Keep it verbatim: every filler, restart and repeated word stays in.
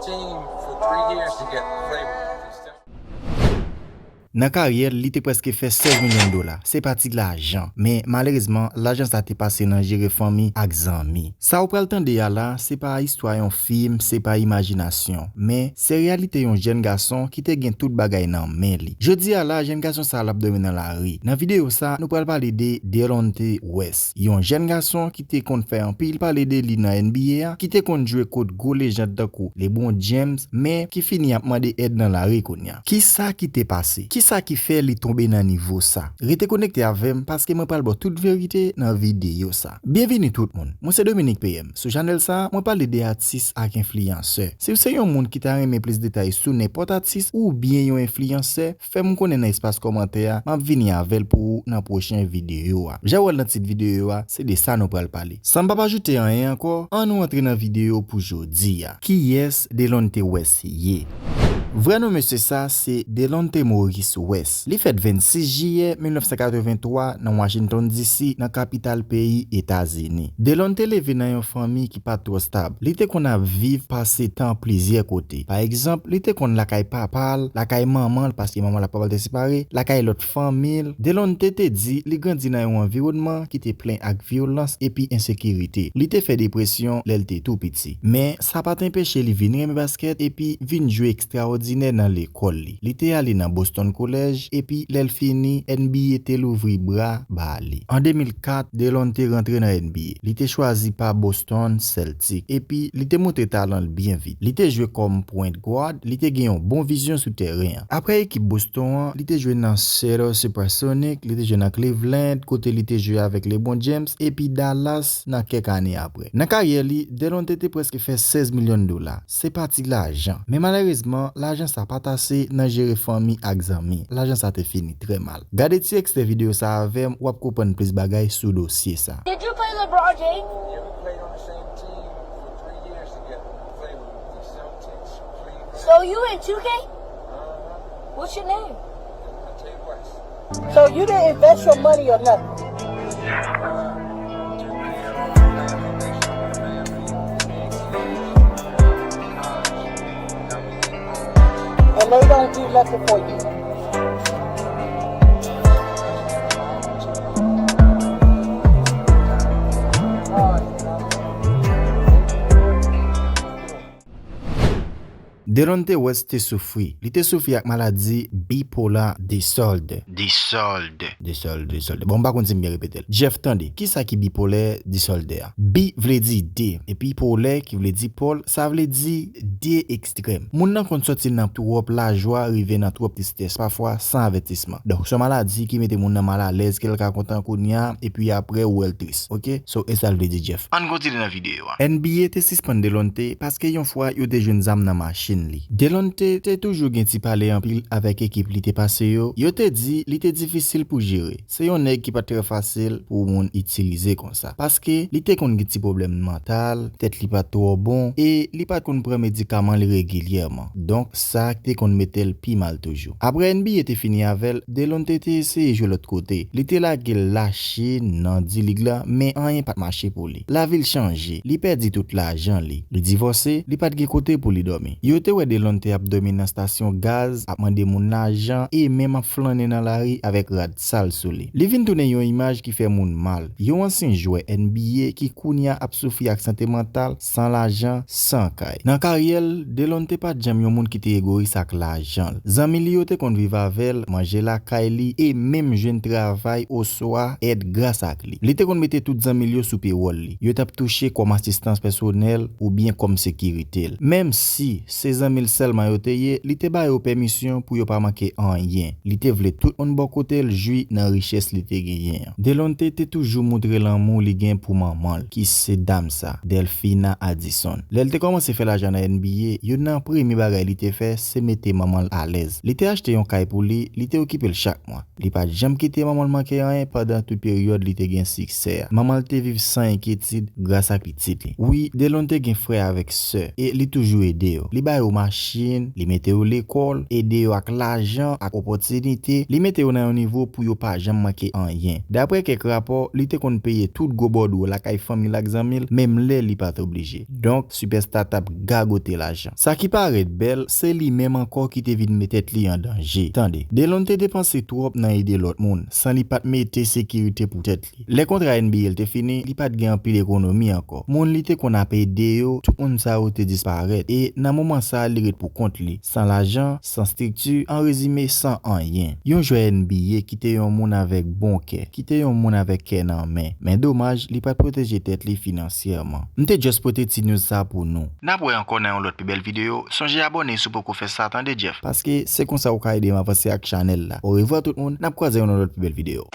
Team for three years to get play with. Nan karyè l, li te prèske fè sèz milyon dola. Se pa ti lajan. Men, malerezman, lajan sa te pase nan jere fanmi ak zanmi. Sa ou pral tande a la, se pa istwa yon fim, se pa imajinasyon. Men, se reyalite yon jèn gason ki te gen tout bagay nan men li. Jodi a la, jèn gason sa l ap dòmi nan lari. Nan videyo sa, nou pral pale de Delonte West, yon jèn gason ki te konn fè anpil pale de li nan N B A a, ki te konn jwe kot gwo lejand tankou LeBron James, men ki fini ap mande èd nan lari kounye a. Kisa ki te pase? Kisa ki fè li tonbe nan nivo sa? Rete konekte avè m, paske mwen pral ba w tout verite nan videyo sa. Byenvini tout moun. Mwen se Dominique P M. Sou chanèl sa, mwen pale de atis ak enfliyansè. Si w se yon moun ki ta renmen plis detay sou nenpòt atis oubyen yon enfliyansè, fè m konnen nan espas kòmantè a, m ap vini avè l pou ou nan pwochen videyo a. Jan w wè l nan tit videyo a, se de sa nou pral pale. San m p ap ajoute anyen ankò, ann nou antre nan videyo pou jodi a. Kiyès Delonte West ye? Vrè non mesye sa se Delonte Maurice West. Li fèt vennsis jiyè mil nèf san katrevenntwa nan Washington D C, nan kapital peyi Etazini. Delonte leve nan yon fanmi ki pa t twò stab. Li te konn ap viv pase tan plizyè kote. Pa egzanp, li te konn lakay papa l, lakay manman l, paske manman l ak papa l te separe, lakay lòt fanmi l. Delonte te di li grandi nan yon anviwònman ki te plen ak vyolans epi ensekirite. Li te fè depresyon lè l te tou piti. Men, sa pa t anpeche li vin renmen baskèt epi vin jwe ekstraòdinè nan lekòl li. Li te ale nan Boston College epi lè l fini, N B A te louvri bra ba li. An de mil kat, Delonte rantre nan N B A. Li te chwazi pa Boston Celtics epi li te montre talan l byen vit. Li te jwe kòm point guard, li te gen yon bon vizyon sou tèren an. Apre ekip Boston an, li te jwe nan Seattle Supersonics, li te jwe nan Cleveland, kote li te jwe avèk LeBron James, epi Dallas nan kèk ane apre. Nan karyè li, Delonte te prèske fè sèz milyon dola. Se pa ti lajan. Men malerezman, lajan sa pa t ase nan jere fanmi ak zanmi. Lajan sa te fini trè mal. Gade ti ekstrè videyo sa avè m, w ap konprann plis bagay sou dosye sa. Did you play LeBron James? Yeah, we played on the same team for three years together. We played with the Celtics, Cleveland. So you in two K? Uh-huh. What's your name? I'll tell you what. So you didn't invest your money or nothing? And they don't do nothing for you. Delonte West te soufri. Li te soufri ak maladi bipolar disorder. Disorder. Disorder, disorder. Bon, m pa konn si m byen repete l. Jeff, tande, kisa ki bipolè disorder a? Bi vle di de, epi polè ki vle di pòl, sa vle di de ekstrèm. Moun nan konn sòti nan twòp lajwa rive nan twòp tristès, pafwa san avètisman. Donk, se yon maladi ki mete moun nan malalèz, ke l ka kontan kounye a, epi apre ou wè l tris. Oke? So, e sa l vle di Jeff. Ann kontinye nan videyo a. N B A te sispann Delonte paske yon fwa yo te jwenn zam nan machin li. Delonte te toujou gen ti pale anpil avèk ekip li te pase yo. Yo te di li te difisil pou jere. Se yon nèg ki pa t trè fasil pou moun itilize konsa. Paske li te konn gen ti pwoblèm mantal, tèt li pa t twò bon, e li pa t konn pran medikaman li regilyèman. Donk, sa te konn mete l pi mal toujou. Apre N B A te fini avè l, Delonte te eseye jwe lòt kote. Li te lage l Lachin nan D-League la, men anyen pa t mache pou li. Lavi l chanje, li pèdi tout lajan li. Li divòse, li pa t gen kote pou li dòmi. Yo te wè Delonte ap dòmi nan estasyon gaz, ap mande moun lajan, e menm ap flannen nan lari avèk rad sal sou li. Li vin tounen yon imaj ki fè moun mal. Yon ansyen jwè N B A ki kounye a ap soufri ak sante mantal, san lajan, san kay. Nan karyè l, Delonte pa t janm yon moun ki te egoyis ak lajan l. Zanmi li yo te konn viv avè l, manje lakay li, e menm jwenn travay oswa èd gras ak li. Li te konn mete tout zanmi l yo sou pewòl li. Yo t ap touche kòm asistans pèsonèl oubyen kòm sekirite l. Menm si se zanmi l sèlman yo te ye, li te ba yo pèmisyon pou yo pa manke anyen. Li te vle tout moun bò kote l jwi nan richès li te genyen an. Delonte te toujou montre lanmou li gen pou manman l, ki se dam sa, Delphina Addison. Lè l te kòmanse fè lajan nan N B A, youn nan premye bagay li te fè, se mete manman l alèz. Li te achte yon kay pou li, li te okipe l chak mwa. Li pa t janm kite manman l manke anyen pandan tout peryòd li te gen siksè a. Manman l te viv san enkyetid gras ak pitit li. Wi, Delonte gen frè avèk sè, e li toujou ede yo. Li ba yo machin, li mete yo lekòl, ede yo ak lajan, ak opòtinite, li mete yo nan yon nivo pou yo pa janm manke anyen. Daprè kèk rapò, li te konn peye tout gwo bòdwo lakay fanmi l ak zanmi l, menm lè li pa t oblije. Donk, Superstar t ap gagote lajan. Sa ki parèt bèl, se li menm ankò ki te vin met tèt li an danje. Tande, Delon te depanse twòp nan ede lòt moun, san li pa t mete sekirite pou tèt li. Lè kontra N B A l te fini, li pa t gen anpil ekonomi ankò. Moun li te konn ap ede yo, tout moun sa yo te disparèt. E nan moman sa a, li ret pou kont li, san lajan, san estrikti, an rezime, san anyen. Yon jwè N B A ki te yon moun avèk bon kè, ki te yon moun avèk kè nan men. Men domaj, li pa t pwoteje tèt li finansyèman. M te just pote ti news sa pou nou. N ap wè ankò nan yon lòt pi bèl videyo. Sonje abòne si w poko fè sa, tande Jeff. Paske se konsa ou ka ede m avanse ak chanèl la. Orevwa tout moun, n ap kwaze yon lòt pi bèl videyo.